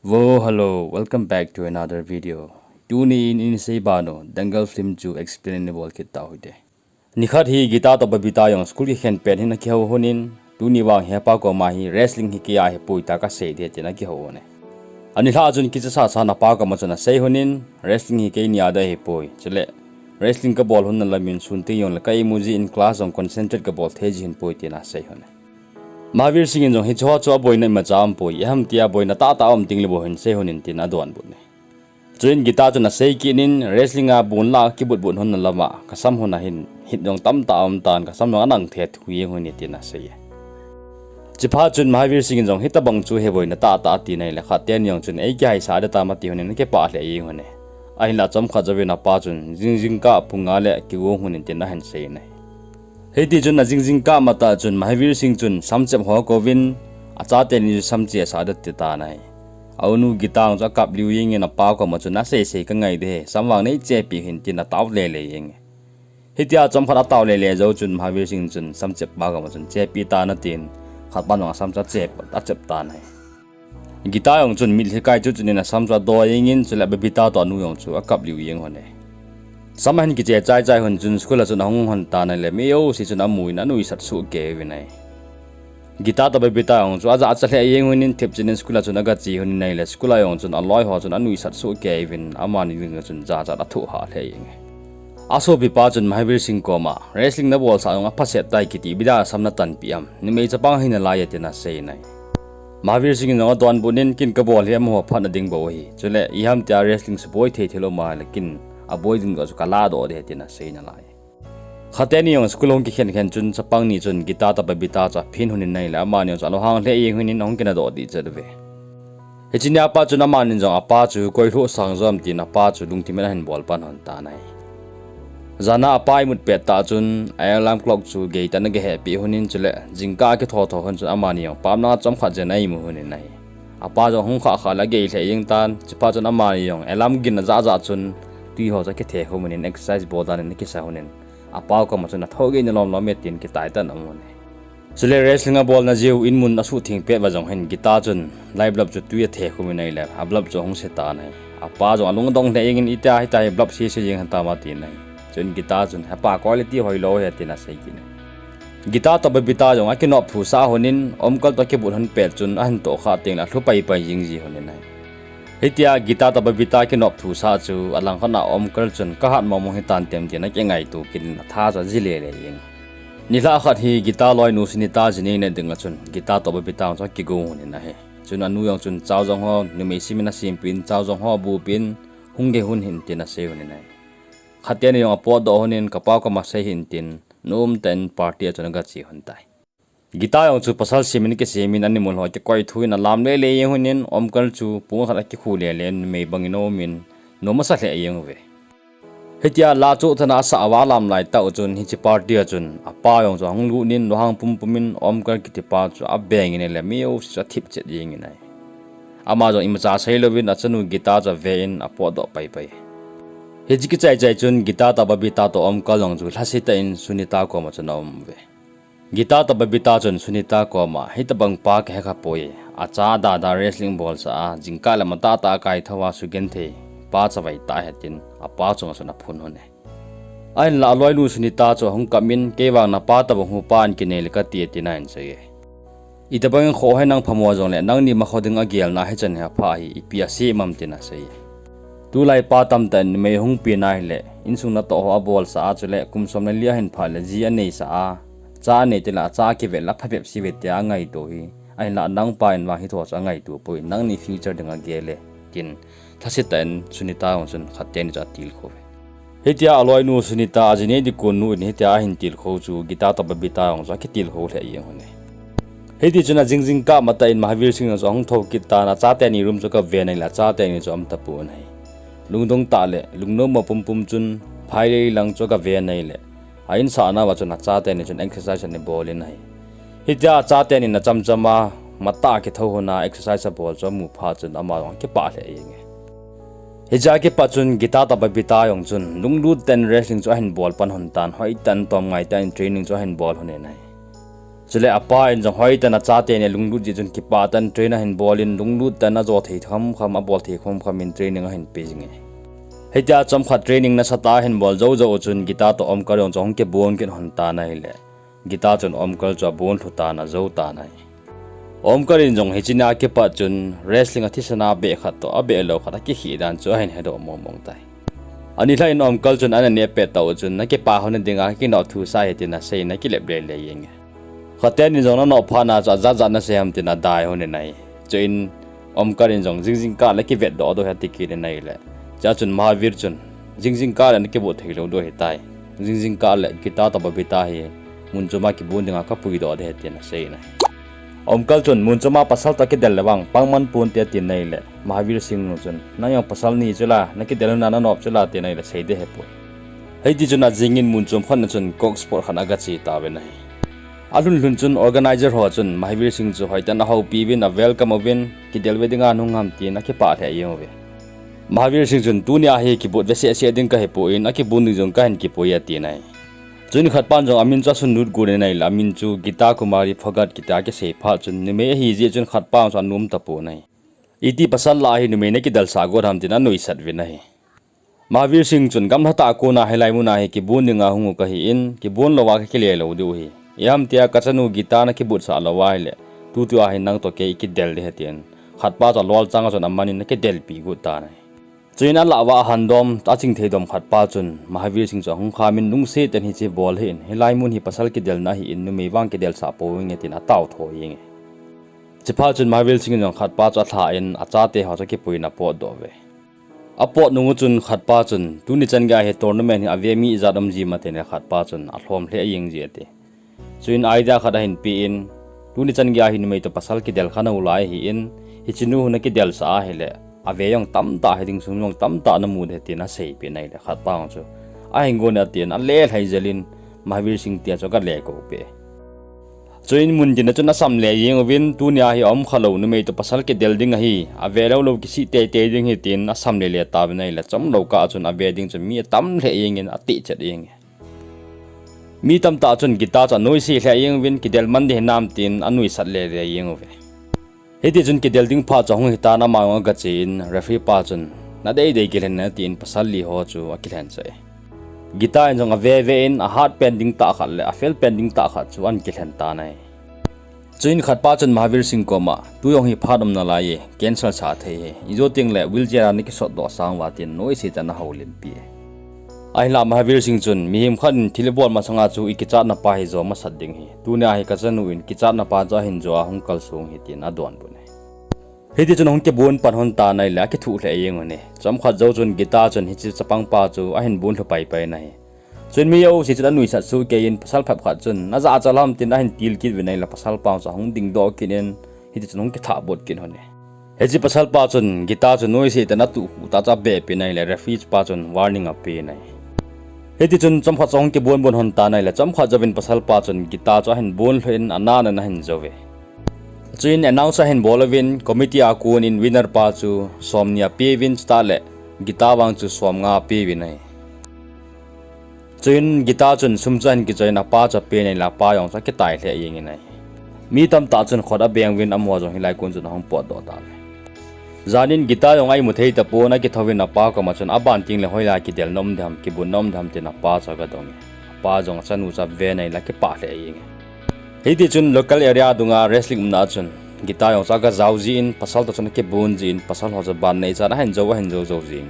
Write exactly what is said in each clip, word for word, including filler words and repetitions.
Wo, hello, welcome back to another video. Tuni in in sei banu, Dangal film chu explain ni bol kit ta hite. Nikhat hi Gita toh Babita jong school kikhen pet hin akihou hon in, tuni vang hi apa koma hi wrestling hi kei a hipoi tia kasei ding tin akihou hon e. Ani lha chun kicha sa sa in apa koma chun asei hon in, wrestling hi keini a ding ahipoi. Chule, wrestling kabol hon na lamin sun teng jongle ka imu jin class jong concentrate kabol thei ji hon poi tin asei hon e. Mahavir Singh in jong hiche ho chu aboina imacha aumpoi, iham tia boina tahtah um ding le bou hin sei hon in tin adonbut e. Chuin Gita chun asei kit in, wrestling a bun la kibutbut hon na lama, kasam hon a hin, hit jong tamtah aum tan, kasam jong anang thethu jeng hon e tin asei e. Chuphat chun Mahavir Singh in jong hitabang chu hi boina tahtah ati nai le khat teni jong chun ei kihaisa ding tam ati hon in akipah lheh jeng hon e. Ahinla chomkhat jouvin apa chun jingjing kah pung nga le kigong hon in tin ahin sei nai. Hiti chun ajingjing kah matah chun Mahavir Singh chun samchep ho kouvin, achate ni chu samchesa ding ati tan ahi. A unu Gita chu akap liu jeng in apa koma chun asei sei kangai ding ahi, sam vang neichepi hih in tin atao lele jeng e. Hitia chomkhat atao lele jou chun Mahavir Singh chun samchep pa koma chun chepi tan atin, khat pa jong asam chu achep, achep tan ahi. Gita jong chun mitlhi kai chu chun in asam chu adoi jeng in chule Babita toh anu jong chu akap liu jeng hon e. Sam ahin kiche chaichai hon chun school a chun ahung hon tan ahile mi jouse chun amu in anuisat soh kei uvin ahi. Gita toh Babita jong chu ajahcha lheh jeng hon in thipchet in school a chun agache hon in ahile school a jong chun aloi ho chun anuisat soh kei uvin amani dinga chun jachat athoh hah lheh jeng e. Asopipa chun Mahavir Singh koma wrestling nabolsah jong aphaset tai kiti bida sam natanpeh am, numei chapang hi nalai e tin asei nai. Mahavir Singh in jong adonbut in ken kabol hi amaho phatna ding bou ahi. Chule iham tia wrestling suboi thei thil um ahile ken aboi ding chu kaladoh ding ahi tin asei nalai. Khat teni jong school hung kikhen khen chun chapang ni chun Gita toh Babita chu aphin hon in ahile amani jong chu alunghang lheh jeng hon in ahung kinadoh ding chet uve. Hiche nia pat chun amani jong apa chu koi lhoh sang jom tin apa chu lungthim in ahin bol pan hon tan ahi. Jan a apa imut pet tah chun a alarm clock chu geitan agahepeh hon in chule jingkah akithotho hon chun amani jong pamlang a chomkhat jen a imu hon in ahi. Apa jong hung khah khah le agei lheh jeng tan, chuphat chun amani jong alarm gin ajah jah chun twi ho chu akithe khum hon in exercise bol dan in akisa hon in, apa koma chun athoh gei nalom lom e tin kitai tan aum hon e. Chule wrestling abolna jiu in mun asuhtheng pet uva jong hin Gita chun lai bulb chu twi athe khum in ahile a bulb chu ahung se tan ahi. Apa jong alung adong lheh jeng in itia hitia hi bulb sese jeng ham ati nai. Chuin Gita chun hepa quality hoilou ahi tin asei kit nai. Gita toh Babita jong akinop thusah hon in Omkar toh akibut hon pet chun ahin tohkhah tengle alhu paipai jing ji hon in ahi. Hitia Gita toh Babita kinop thusah chu alangkhat a Omkar chun kahat mong mong hitan tem tin akingaito kit in atha chu aji lele jeng. Nilhah khat hi Gita loinu Sunita jinei ne dinga chun Gita toh Babita jong chu akigong hon in ahi. Chun anu jong chun chao jong ho numei simin asempeh in chao jong ho abupeh in hung gei hon hih in tin asei hon in ahi. Khat teni jong apotdoh hon in kapa koma sei hih in tin nomtah in party a chun agache hon tai. Gita jong chu pasal simin kisemin animal ho kikoi thu in alam lele jeng hon in Omkar chu pung khat akikhu lele in numei bangin aumin nom asa lheh jeng uve. Hitia la chu thana asah uva alam laitah u chun hiche party a chun apa jong chu ahung lut in lunghang pumpum in Omkar kitipa chu abeng in ahile mi jouse chu athip chet jeng in ahi. Ama jong imacha seilouvin achanu Gita chu ave in apotdoh paipai. Hiche kichai chai chun Gita toh Babita toh Omkar jong chu lhasetah in Sunita koma chun aum uve. Gita toh Babita chun Sunita koma hitabang pa kahe khapoi, acha dada wrestling bolsah a jingkah le matah tah a kaithou a sugenthei pa chavai tah ahi tin apa chunga chun aphun hon e. Ahinla aloinu Sunita chu ahung kap in kei vang napa tobang hu pa in kinei le kati e tin ahin sei e. Itobang in khoh hi nang phamo jongle nangni makho ding agelna hichan hi apha ahi, ipi asei em am tin asei e. Tulai pa tamtah in numei hung pen ahile insung natoh ho abolsah a chule kum som le li ahin phat le ji aneisah a, cha anei tile acha akivet le aphabep seh uve tia angaito hi. Ahinla nangpa in vang hitho chu angaito poi, nangni future ding agel e tin lhasetah in Sunita jong chun khat teni chu atilkhou ve. Hitia aloinu Sunita ajinei dikon nu in hitia ahin tilkhou chu Gita toh Babita jong chu akitilkhou lheh jeng hon e. Hiti chun ajing jingkah matah in Mahavir Singh jong chu ahung thou kit tan, acha teni room chu agave in ahile acha teni chu aum tapon ahi. Lungdong tah le lungnom mo pumpum chun phailei lang chu agave in ahile a insahna uva chun acha teni chun exercise ana bol in ahi. Hitia acha tenin achamcham a matah a kithou hon a exercise abol chu amu phat chun ama jong akipah lheh jeng e. Hichea kipat chun Gita toh Babita jong chun lunglut tah in wrestling chu ahin bol pan hon tan, hoitah in tomngai tah in training chu ahin bol hon in ahi. Chule apa in jong hoitah in achate ni lunglut jeh chun kipah tah in train ahin bol in, lunglut tah in ajo thei kham kham, abol thei kham kham in training ahin pe jing e. Hitia chomkhat training nasatah a ahin bol jou jou chun Gita toh Omkar jong chu ahung kibon kit lhon tan ahile, Gita chun Omkar chu abon lhu tan, ajou tan ahi. Omkar in jong hiche nia kipat chun wrestling a thisan a abeh khat toh abeh lou khat akikhel dan chu ahin hedoh mong mong tai. Ani lhah in Omkar chun ana neh pet tah u chun, "Nakipah lhon nading a kinop thu sa ahi," tin asei in akilep le le jeng e. Khat teni jong, "Nanop phat na chu ajat jat nasei ham?" tin adai lhon in ahi. Chuin Omkar in jong, "Jing jing kah le kivet doh doh hi," ati kit in ahile, chua chun Mahavir chun, "Jing jing kah le nakibut thei lou doh ahitai. Jing jing kah le Gita toh Babita hi mun chom a kibon ding a kapui doh ding ahi," tin asei in ahi. Omkar chun, "Mun chom a pasal toh kidel le vang pang man ponte," atin ahile, Mahavir Singh nu chun, "Nang jong pasal nahi chu la, nakidel na nanop chu la," tin ahile, "Sei ding ahipoi." Hiti chun ajing in mun chom khat na chun coke spot khat a agache tauvin ahi. Alhun lhun chun organizer ho chun Mahavir Singh chu hoitah in ahoupi uvin, awelcome uvin, "Kidel ve ding a nahung ham?" tin akipah lheh jeng uve. Mahavir Singh chun, "Tunia hi kibut ve seh seh ding kahipon, akibon ding jong kahin kipui," atin ahi. Chuin khat pan jong amin chu asun lut got in ahile, amin chu Gita Kumari Phogat kiti a kisei phat chun, numei ahi jeh chun khat pan chu anom tapon ahi. "Iti pasal lah a hi numei nakidelsah got ham?" tin anuisat uvin ahi. Mahavir Singh chun, "Gamla tah a kona hilai mun a hi kibon ding a hung u kahin, kibon lou a kakile lou diu ahi. Ijeh ham itia kachanu Gita nakibutsah lou ahile, tutua hi nang toh kei ikidel ding ahi," tin khat pa chu alolchang a chun aman in akidelpi got tan ahi. Chuin alah uva ahandom, aching thei dom khat pa chun Mahavir Singh chu ahung kham in, "Lungset tah in hiche bol hih in, hilai mun hi pasal kidelna ahin, numei vang kidelsah pouving e," tin atao tho jeng e. Chuphat chun Mahavir Singh in jong khat pa chu alha in, achate ho chu akipui in apotdoh uve. Apot nung u chun khat pa chun, "Tuni chan geiya hi tournament hi ave mi ijat um ji ham?" atin ahile, khat pa chun alhom lheh jeng ji ati. Chuin idea khat ahin pe in, "Tuni chan geiya hi numei toh pasal kidel kha nalai ahin, hiche nu hi nakidelsah ahile, ave jong tamtah hiding, sum jong tamtah namu ding ahi," tin aseipeh in ahile, khat pa jong chu, "Ahin gon e," atin, ale lhai jel in, Mahavir Singh tia chu agale kou peh. Chuin muntin a chun asam le jeng uvin, "Tunia hi aum kha lou, numei toh pasal kidel ding ahi, ave lou lou kisih tei tei ding ahi," tin asam le le tauvin ahile, chomlou kah a chun ave ding chun mi atam lheh jeng in atihchet jeng e. Mi tamtah chun Gita chu anoise lheh jeng uvin, "Kidel man ding hinam?" tin anuisat le le jeng uve. Hiti chun kidel ding phat chu ahung hitan, ama jong agache in, referee pa chun, "Nadei dei kilhen in," atin pasal li ho chu akilhen sah e. Gita in jong ave ve in, ahat pen ding tah khat le afel pen ding tah khat chu ahin kilhen tan ahi. Chuin khat pa chun Mahavir Singh koma, "Tu jong hi phat um nalai e, cancel sa thei ahi. Ijo teng le wheelchair a nakisot doh sang uva," tin noise tah in ahoulimpi e. Ahinlah Mahavir Singh chun, "Mihem khat in thil ibol masang a chu ikichatna pa hi jo masat ding ahi. Tunia hi kachanu in kichatna pa chu ahin jo a hung kalsong ahi," tin adonbut e. Hiti chun ahung kibon pan lhon tan ahile, akithuh lheh jeng un ahi. Chomkhat jou chun Gita chun hiche chapang pa chu ahin bon lhu pai pai in ahi. Chuin mi jouse chun anuisat soh kei in, pasal phep khat chun, "Najahcha lou ham?" tin ahin til kit uvin ahile, pasal pa chu ahung dingdoh kit in, hiti chun ahung kithah bot kit lhon e. Hiche pasal pa chun Gita chu noise tah in atuh khu tah chu abeh peh in ahile, referee pa chun warning ape in ahi. Hiti chun chomkhat chu ahung kibon bon lhon tan ahile, chomkhat jouvin pasal pa chun Gita chu ahin bon lhu in, anan ahin jou uve. Chuin announce ahin bol uvin, committee a kon in winner pa chu somni ape uvin, chutah le Gita vang chu somnga ape uvin ahi. Chuin Gita chun sum chu ahin kichoi in apa chu apen ahile, apa jong chu akitai lheh jeng in ahi. Mi tamtah chun khut abeng uvin, amaho jong hilai kon chun ahung potdoh tauve. Jan in Gita jong a imu thei tapon, akithou in apa koma chun, "Aban teng le hoilai a kidelna um ding ham, kibutna um ding ham?" tin apa chu agadong e. Apa jong achanu chu aven ahile akipah lheh jeng e. Hiti chun local area dunga wrestling umna a chun Gita jong chu agajao jin, pasal toh chun akibon jin, pasal ho chu ban neichan ahin jou, ahin jou jou jin.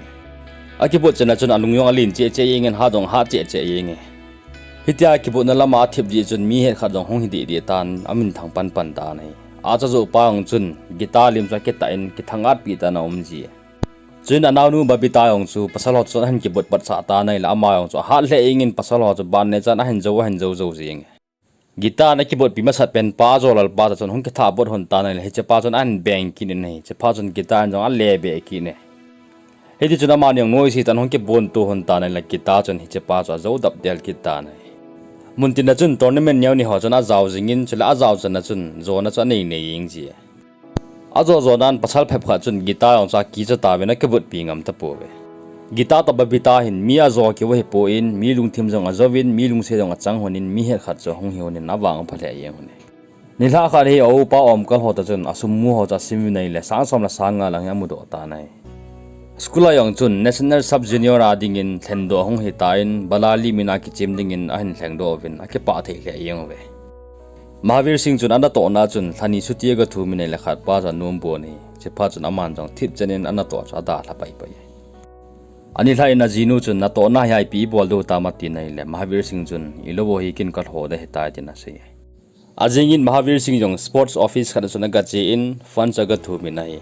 Akibut chan a chun alung jong alen cheh cheh jeng in, hat jong hat cheh cheh jeng e. Hitia kibutna lama athip jeh chun mi het khat jong hung hi deh deh tan, aminthang pan pan tan ahi. Achajoh pa jong chun Gita lim chu akitah in, kithangatpi tan aum ji e. Chuin anaonu Babita jong chu pasal ho chun ahin kibut patsah tan ahile, ama jong chu ahat lheh jeng in, pasal ho chu ban neichan ahin jou, ahin jou jou jeng e. Gita in akibotpi masat pen pa ajolal pa toh chun hung kithah bot lhon tan ahile, hiche pa chun ahin beng kit in ahi. Hiche phat chun Gita in jong ale beh kit in ahi. Hiti chun amani jong noise tah in hung kibon to lhon tan ahile, Gita chun hiche pa chu ajou dap del kit tan ahi. Muntin a chun tournament neo ni ho chun ajao jing in, chule ajao chan a chun jona chu anei nei jeng ji e. Ajo jo nan pasal phep khat chun Gita jong chu akicha tauvin akibotpi ngam tapouve. Gita toh Babita hin mi ajo keu ahipon, mi lungthim jong ajouvin, mi lungset jong achang lhon in, mi het khat chu ahung hi lhon in, avang apha lheh jeng lhon e. Nilhah khat hi a upa Omkal ho toh chun asum mu ho chu asim uvin ahile sang som le sang nga lang hi amudoh tan ahi. School a jong chun National Sub Junior a dingin lhendoh ahung hitan, Balali min a kichem dingin ahin lhengdoh uvin akipah thei lheh jeng uve. Mahavir Singh chun anatohna chun lhani chuti aga thum in ahile khatpa chu anom pon ahi. Chuphat chun aman jong thipchen in anatoh chu adalha paipai. Anilhah in ajinu chun, "Natohna hi ipi ibol diu tam?" atin ahile, Mahavir Singh chun, "Ilou bou hi kin kalho ding ahitai," tin asei. Ajing in Mahavir Singh jong sports office khat a chun agache in fund chu agathum in ahi.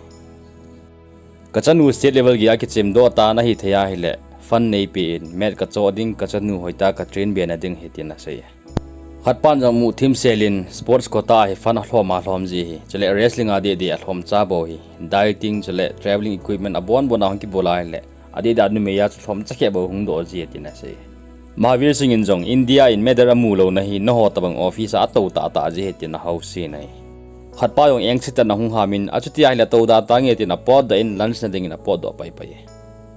Kachanu state level geiya kichem doh tan ahithei ahile, fund neipen, match kachoh ding, kachanu hoitah a katrain be nading ahi, tin asei. Khatpan jong muthim sel in sports quota a hi fund alhom alhom ji ahi. Chule wrestling a deh deh alhom cha bou ahi. Dieting chule travelling equipment abon bon ahung kibol ahile, adeh deh a numei a chu lhom cha keh bou hung doh ji ahi, tin asei. Mahavir Singh in jong India in medal amu louna hi nangho tobang office a atou tahtah ji ahi, tin ahaosen ahi. Khatpa jong engse tah in ahung ham in, achuti ahile tou da tange, tin apotdoh in lunch na dingin apotdoh paipai.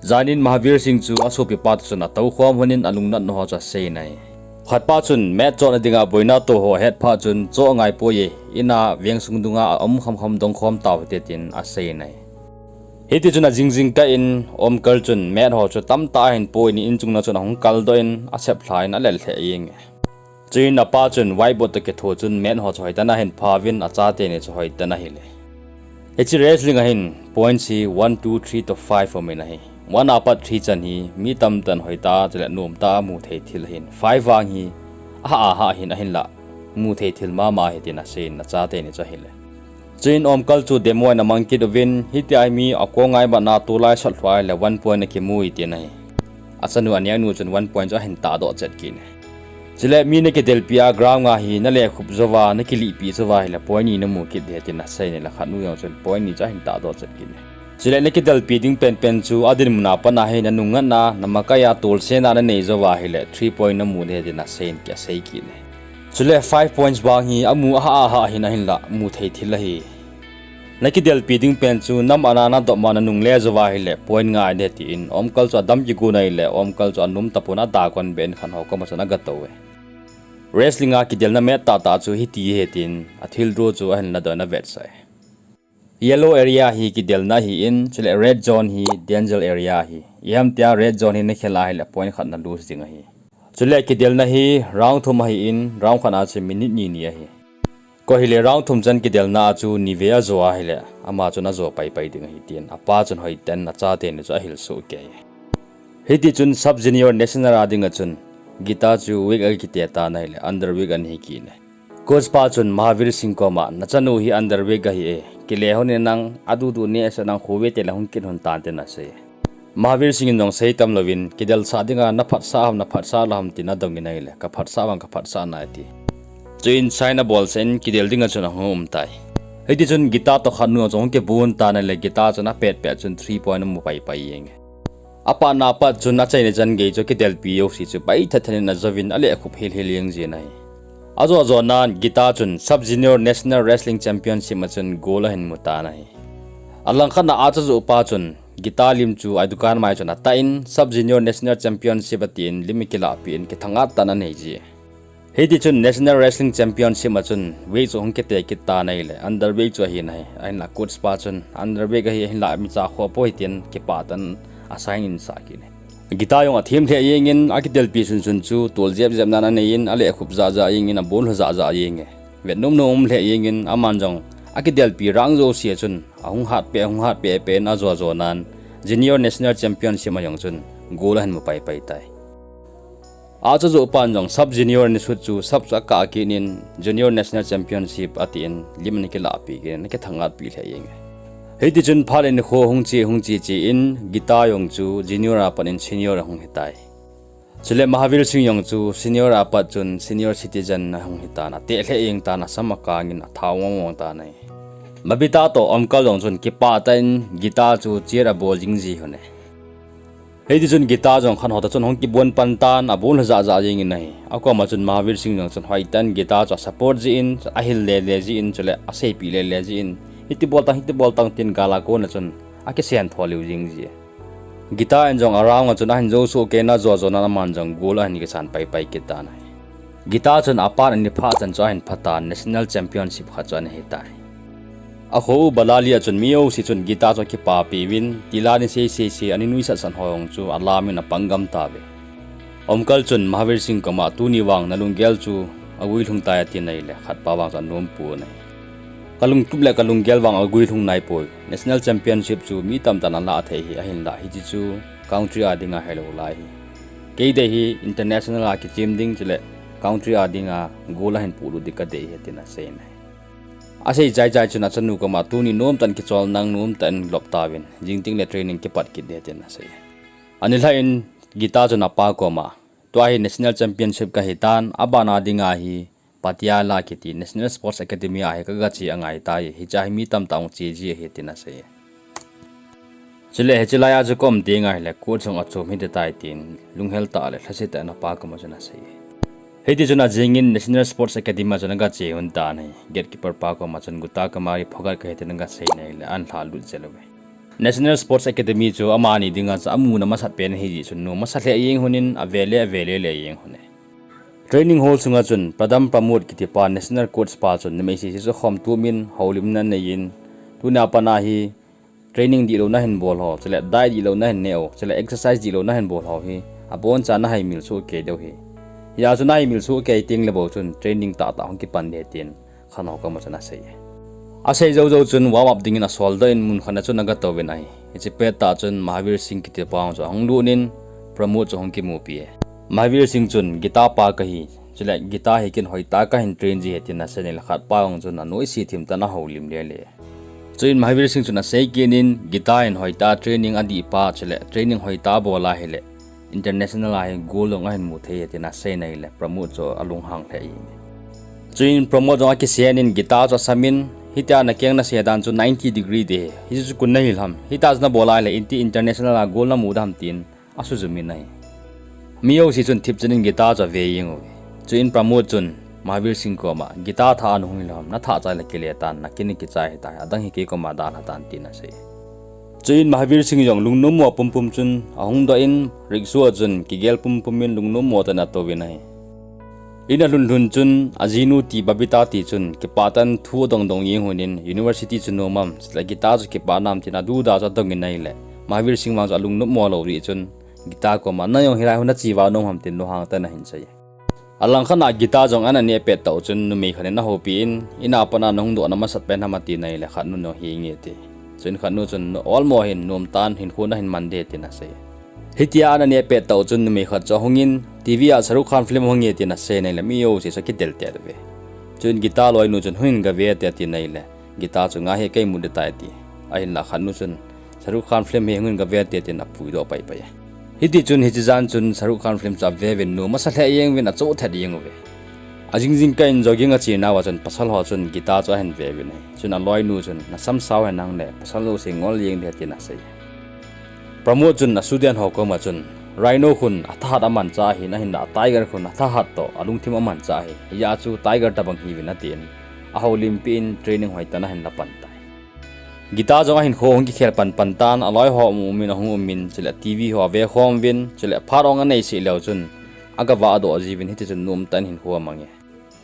Jan in Mahavir Singh chu asopipa toh chun atoukhom lhon in alungnatna ho chu asei in ahi. Khatpa chun match chohna dinga boina tou ho ahet phat chun, "Choh ngai poi e, in a vengsung dunga aum khamkham dongkhom tau hite," tin asei in ahi. Hitichun ajing jingkah in Omkar chun match ho chu tamtah ahin poi in, inchung na chun ahung kaldoh in asep lha in alel lheh jenge. Chuin apa chun whiteboard toh kitho chun match ho chu hoitah in ahin phauvin, achateni chu hoitah in ahil e. Hiche wrestling a hin points hi one, two, three toh five aumin ahi. One apat three chan hi mi tamtah in hoitah chule nomtah a muthei thil ahin, five vang hi ahah ahah ahin, ahinlah muthei thil mama ahi, tin aseiyin, achateni chu ahil e. Chuin Omkar chu demo in amang kit uvin, hitia hi mi akong ngai matna tulai sot lhua ahile one point akimu e, tin ahi. Achanu anengnu chun one point chu ahin tahdoh chet kit e. Chule mi nakidelpi a ground a hi nalekhup jouva, nakilihpi jouva ahile point ni namu kit ding ahi, tin aseiyin ahile khatnu jong chun point ni chu ahin tahdoh chet kit e. Chule nakidelpi ding penpen chu adinmun a pat a hi nanung ngatna, namakai a tolsena nanei jouva ahile three point namu ding ahi, tin aseiyin, asei kit e. Chule five points vang hi amu ahah ahah ahin, ahinlah muthei thil ahi. Nakidelpi ding pen chu nam ana nadop ma nanungle jouva ahile point ngai ding ahi, tin Omkar chu adam kigon ahile Omkar chu anom tapon, adagon beh in khatho koma chun agatou e. Wrestling a kidelna match tahtah chu hiti ahi, tin athildoh chu ahin ladoh in avetsah e. Yellow area hi kidelna ahin, chule red zone hi danger area ahi. Iham tia red zone hi nakhel ahile point khat na lose ding ahi. Chule kidelna hi round thum ahin, round khat a chu minute ni ni ahi. Koi hile round thum chan kidelna a chu nivei ajo ahile ama chun ajo paipai ding ahi, tin apa chun hoitah in achateni chu ahil soh kei e. Hitichun sub junior national a dinga chun Gita chu weight akite tan ahile under weight ana hi kit e. Coach pa chun Mahavir Singh koma, nachanu hi under weight ahi e, kile lhon in nang, adudu neh sah nang, khovei te le hung kit lhon tan, tin asei e. Mahavir Singh in jong seitam louvin, kidelsah dinga naphatsah ham naphatsah lou ham tin adongin ahile, kaphatsah vang kaphatsah nai ati. Chuin sign abolsah in kidel dinga chun ahung um tai. Hitichun Gita toh khatnu jong kibun tan ahile Gita chun apetpet chun three point amu paipai jenge. Apatna apat chun achaina chan gei chu kidelpi jouse chu paithat than in ajouvin alekhup hilhil jeng jin ahi. Ajo ajo nan Gita chun sub junior national wrestling championship a chun gold ahin mu tan ahi. Alangkhat a achajoh pa chun Gita lim chu adukan mai chun atah in sub junior national championship atin lim akilahpeh in kithangat tah in anei ji. Hitichun national wrestling championship a chun weight chu ahung kite kit tan ahile under weight chu ahin ahi. Ahinlah coach pa chun under weight ahi, ahinlah mi chakhoh poi tin kipah tah in asign in sah kit e. Gita jong athem lheh jengin akidelpi sunsun chu tol jep jep nan anei in alekhup jah jah jengin abonlha jah jah jenge. Vet nom nom um lheh jengin aman jong akidelpi rang jouse a chun ahung hatpeh, ahung hatpeh peh in ajo ajo nan junior national championship a jong chun gold ahin mu paipai tai. Achajoh pan jong sub junior ana sut chu sub chu akah kit in junior national championship atin lim ana kilahpeh kit in akithangatpeh lheh jenge. Hitichun phat le nikho hung che hung che che in Gita jong chu junior a pat in senior ahung hitai. Chule Mahavir Singh jong chu senior a pat chun senior citizen ahung hitan, ateh lheh jeng tan, asam akang in athao mong mong tan ahi. Babita toh Omkar jong chun kipah tah in Gita chu cheer abol jing ji lhon e. Hitichun Gita jong khatho toh chun hung kibon pan tan, abonlha jah jah jengin ahi. Akoma chun Mahavir Singh jong chun hoitah in Gita chu asupport jin, ahil lele jin, chule aseipeh lele jin, hiti bol tang, hiti bol tang tin gal a kona chun akisen tho lheh jeng ji. Gita in jong around a chun ahin jou soh kei in ajo ajo nan aman jong gold ahin kisan paipai kit tan ahi. Guitar chun apan ani phat chan chu ahin phat tan national championship khat chu ana hitai. Akho u Balali a chun mi jouse chun guitar chu akipapi uvin, tila ni sei sei sei ani nuisat san ho jong chu alam in apang gam tauve. Omkar chun Mahavir Singh koma tuni vang nalunggel chu aguilhung tai atin ahile, khatpa vang chu anom pon ahi. Kalungtup le kalunggel vang aguilhung naipoi. National championship chu mi tamtah in alah thei ahi, ahinlah hiche chu country a dinga hilou lai ahi. Kei dei hi international a kichem ding chule country a dinga gold ahin polut ding kadei ahi, tin asei in ahi. Asei chaichai chun achanu koma tuni nomtah in kichol nang, nomtah in lop tauvin, jing tengle training kipat kit ding ahi, tin asei. Anilhah in Guitar chun apa koma, tua hi national championship kahitan, abana dinga hi Patiala kiti National Sports Academy a hi kagache angaitai, hichea hi mi tamtah hung che ji ahi, tin asei. Chule hiche laiya chu kaum teng ahile coach jong achom hite tai, tin lunghel tah le lhasetah in apa koma chun asei. Hitichun ajingin National Sports Academy a chun agache lhon tan ahi. Gatekeeper pa koma chun Guitar Kamari Phogat kahi, tin agasei in ahile ahin lhalut jel uve. National Sports Academy chu amani dinga chu amuna masat pen ahijeh chun nom masa lheh jeng lhonin, avele avele le jeng lhone. Training hall sunga chun Pradham Pramod kitipa national coach pa chun numei sese chu khomtup in houlimna aneiyin, tunia pat a hi training dihlou nahin bol ho, chule diet dihlou nahin neh u, chule exercise dihlou nahin bol ho hi aboncha nahaimil soh kei diu ahi. Hijeh chun nahaimil soh kei tengle bou chun training tahtah hung kipan ding ahi, tin khat ho koma chun asei. Asei joujou chun warm up dingin asol doh in mun khat a chun agatouvin ahi. Hiche pettah chun Mahavir Singh kitipa jong chu ahung lut in Pramod chu ahung kimupi e. Mahavir Singh chun Guitar pa kahi, chule guitar hi ken hoitah a kahin train ji ahi, tin asei in ahile khatpa jong chun anoise thim tah in ahoulim lele. Chuin Mahavir Singh chun asei kit in guitar in hoitah a training adih pa chule training hoitah a abol ahile international a hi gold jong ahin mu thei ahi, tin asei in ahile Pramod chu alunghang lheh jenge. Chuin Pramod jong akisen in guitar chu asam in, hitia nakeng nase dan chu ninety degree ding ahi, hiche chu kun nahi ham, hitia chu nabol ahile inti international a gold namu ding ham, tin asujum in ahi. Mi jouse chun thipchan in guitar chu ave jeng uve. Chuin Pramod chun Mahavir Singh koma, guitar thah a nahung hilou ham, nathah chai le kile tan, nakin kichai ahitai, adang hi kei koma dalha tan, tin asei. Chuin Mahavir Singh jong lungnom mo pumpum chun ahung doh in rickshaw a chun kigel pumpum in lungnom mo tah in atouvin ahi. In alhun lhun chun ajinu ti Babita ti chun kipah tah in thu adong dong jeng lhonin, university chu nom am, chule guitar chu kipah nam, tin aduda chu adong in ahile Mahavir Singh vang chu alungnom mo lou jeh chun guitar koma, nang jong hilai hun nache uva nom ham, tin lunghang tah in ahin sei. Alangkhat a guitar jong ana neh pet tah u chun numei khat in ahoupi in, in a pat a nahung doh na masat pen ham, atin ahile khatnu in, henge ati. Chuin khatnu chun, olmo hin, nomtah in hinkho nahin man ding ahi, tin asei. Hitia ana neh pet tah u chun numei khat chu ahung in, TV a Shahrukh Khan film ahung e, tin asei in ahile mi jouse chu akidel tet uve. Chuin guitar loinu chun, hungin gave te, atin ahile guitar chu, nga hi kei mu ding tai, ati. Ahinla khatnu chun, Shahrukh Khan film hi hungin gave te, tin apuidoh paipai e. Hitichun hiche jan chun Shahrukh Khan film chu ave uvin, nom masa lheh jeng uvin, achoh thet jeng uve. Ajing jingkah in jogging ache nauva chun pasal ho chun guitar chu ahin ve uvin ahi. Chun aloinu chun, nasam sao hen, nang le pasal jouse ngol jeng ding ahi, tin asei. Pramod chun a student ho koma chun, Rhino khun athahat amanchah ahin, ahinla Tiger khun athahat toh alungthim amanchah ahi, hijeh chun Tiger tobang hiuvin, atin, ahoulimpi in training hoitah in ahin la pan tai. Guitar jong ahinkho ahung kikhel pan pan tan, aloi ho um um in ahung um in, chule TV ho ave khom uvin, chule phat ong anei seh leu chun aga vahdoh jiuvin, hitichun nomtah in hinkho amang e.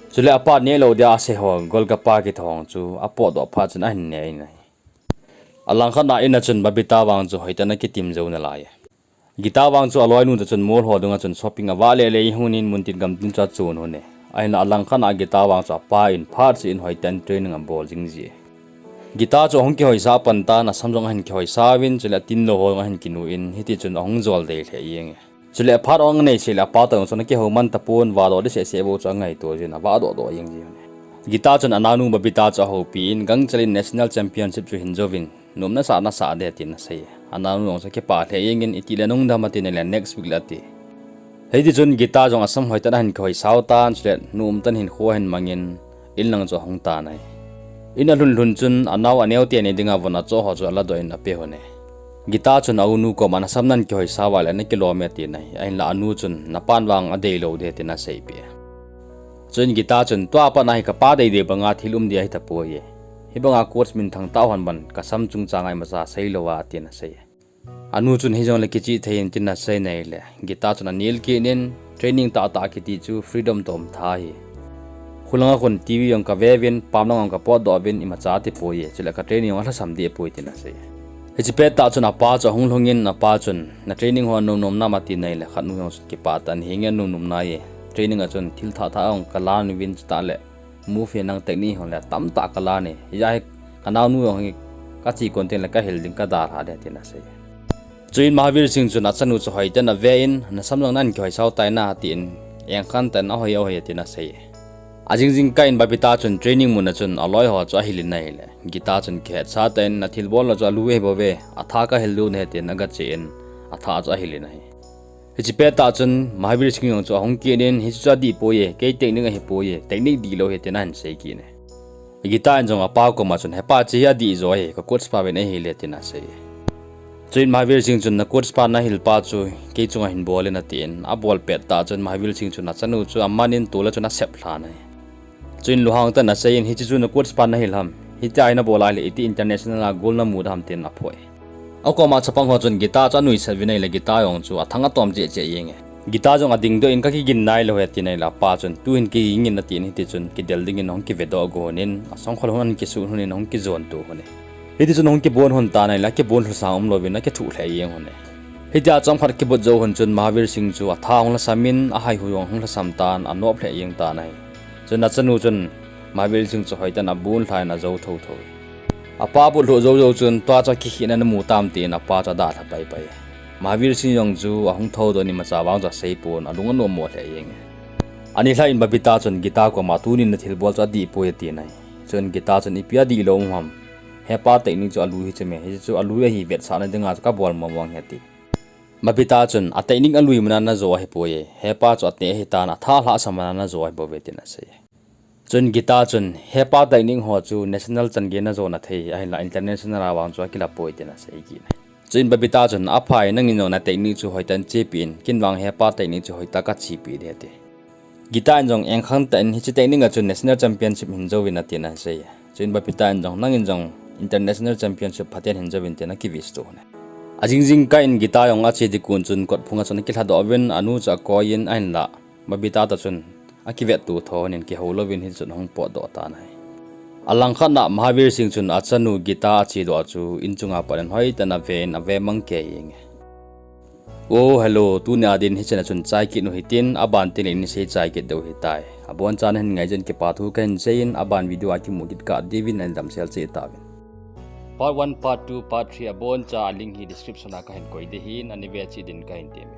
Chule apa nehlou dia asei ho Golgappa kiti ho chu apotdoh phat chun ahin ne in ahi. Alangkhat a in a chun Babita vang chu hoitah in akitim jou nalai e. Guitar vang chu aloinu toh chun mall ho dunga chun shopping avah lele in ahung in, muntin gamtin chu achon lhon e. Ahinla alangkhat a Guitar vang chu apa in phat seh in hoitah in training abol jing ji e. Guitar chu ahung kihoisa pan tan, asam jong ahin kihoisa uvin, chule atinlou ho jong ahin kinu in, hitichun ahung jol dei lheh jeng e. Chule phat ong anei seh le apa toh jong chun akihou man tapon, vahdoh ding seh seh bou chu angaito jin, avahdoh doh jeng ji e. Guitar chun anaonu Babita chu ahoupi in, gangchel in national championship chu hin jouvin, nom nasah nasah ding, tin asei. Anaonu jong chu akipah lheh jeng in, itih le nahung dam, atin ahile next week le ati. Hitichun Guitar jong asam hoitah in ahin kihoisau tan, chule nomtah in hinkho ahin mang in, in lang chu ahung tan ahi. In alhun lhun chun anao aneo teni dinga von achoh ho chu aladoh in ape lhon e. Guitar chun aunu koma, nasam nahin kihoisau va le nakilom e, atin ahi. Ahinla anu chun, napan vang adeilou ding, tin aseipeh e. Chuin Guitar chun, tua pat a hi kapa deidei banga thil um ding ahi tapoi e. Hibanga coach minthang tah hon ban kasam chungchang a imacha seilou a, tin asei e. Anu chun, hijongle kichih thei in, tin asei in ahile, Guitar chun anel kit in, Training tahtah kiti chu freedom toh umtha ahi. Khulanga khun TV jong kave uvin, pamlang jong kapotdoh uvin, imacha ati poi, chule ka training jong alhasam deh poi tin asei. Hiche pettah chun apa chu ahung lhungin, apa chun, na training ho anom nom nam ati nai le, khat nu jong chun kipah tah in, henge anom nom nai e. Training a chun thil thah thah jong kalan uvin, chutah le move hi nang technique ho le tamtah kalan e. Hijeh a hi kanaonu jong hi kache kon teng le kahil ding, kadalha ding tin asei. Chuin Mahavir Singh chun achanu chu hoitah in avein, nasam jong nan kihoisao tai na tin, engkhan tah in ahoi ahoi tin asei. Ajing jingkah in Babita chun training mun a chun aloi ho chu ahil in ahile, Gita chun kihetsah tah in, nathilbol lou chu alu ahi bouve, atha kahil lou ahi tin agache in, atha chu ahil in ahi. Hiche pettah chun Mahavir Singh jong chu ahung kit in, hichu chu adih poi, kei technique ahi poi, technique dihlou ahi tin ahin sei kit e. Gita in jong apa koma chun, hepa, hiche hi adih jo ahi, ka coach pa ven ahile tin asei. Chuin Mahavir Singh chun, na coach pa nahil pa chu kei chunga hin bol in atin, abol pettah chun Mahavir Singh chun achanu chu aman in tol a chun asep lhan ahi. Chuin lunghang tah in asei in, hiche chu na coach pa nahil ham, hitia hi nabol a ahile iti international a gold namu da ham tin aphoh e. Akoma chapang ho chun Gita chu anuisat uvin ahile Gita jong chu athang atom cheh cheh jenge. Gita jong adingdoh in, kakigin nailou ahi ati nai le apa chun, tuhin kiging in atin, hiti chun kidel dingin ahung kivedoh go lhon in, asangkhol hon ahin kisut lhon in ahung kijon to lhon e. Hiti chun ahung kibon lhon tan ahile, akibon lhu sang umlouvin akithuh lheh jeng lhon e. Hitia chomkhat kibut jou lhon chun Mahavir Singh chu atha ahung lhasam in, ahaihu jong ahung lhasam tan, anop lheh jeng tan ahi. Chun achanu chun Mahavir Singh chu hoitah in abon lhan ajou thotho. Apa abut lhuh jou jou chun, tua chu akikhehna namu tam tin apa chu adalha paipai. Mahavir Singh jong chu ahung thoudoh in imacha vang chu aseipon, alung anommo lheh jenge. Ani lhah in Babita chun Gita koma, tunin nathilbol chu adih poi ati nai. Chun Gita chun, ipi adihlou ham, hepa technique chu alu hi chu me, hichu alu ahi, vetsahna dinga chu kabol mong mong ahi ati. Babita chun, a technique alui mana najo ahi poi, hepa chu ateh ahitan, atha lhahsam mana najo ahi bouve tin asei. Chun Gita chun, hepa technique ho chu national chan gei najona thei, ahinla international a vang chu akila poi tin asei kit e. Chuin Babita chun, aphai, nangin jong na technique chu hoitah in chepi in, ken vang hepa technique chu hoitah kachepi ding ati. Gita in jong engkhang tah in, hiche technique a chun national championship hin jouvin atin asei. Chuin Babita in jong, nangin jong international championship phaten hin jouvin tin akiwish to lhon e. Ajing jingkah in Gita jong ache ding kon chun kotphunga chun akilhadoh uvin, anu chu akoi in, ahinla Babita toh chun akivetto tho lhon in kihou louvin hichun ahung potdoh tan ahi. Alangkhat na Mahavir Singh chun achanu Gita achedoh chu inchunga pat in hoitah in ave in, ave mang kei jenge. Oh, hello, tunia din hichena chun chai kit u hitin, aban tin le isei chai kit diu ahitai. Abonchan nahin ngai jeh in kipa thu kahin sei in, aban video a kimu kit kah diuvin nahin damsel cheh tauvin. Part one, part two, part three aboncha a link hi description a kahin koi ding ahin, ana ve cheh din kahin temme.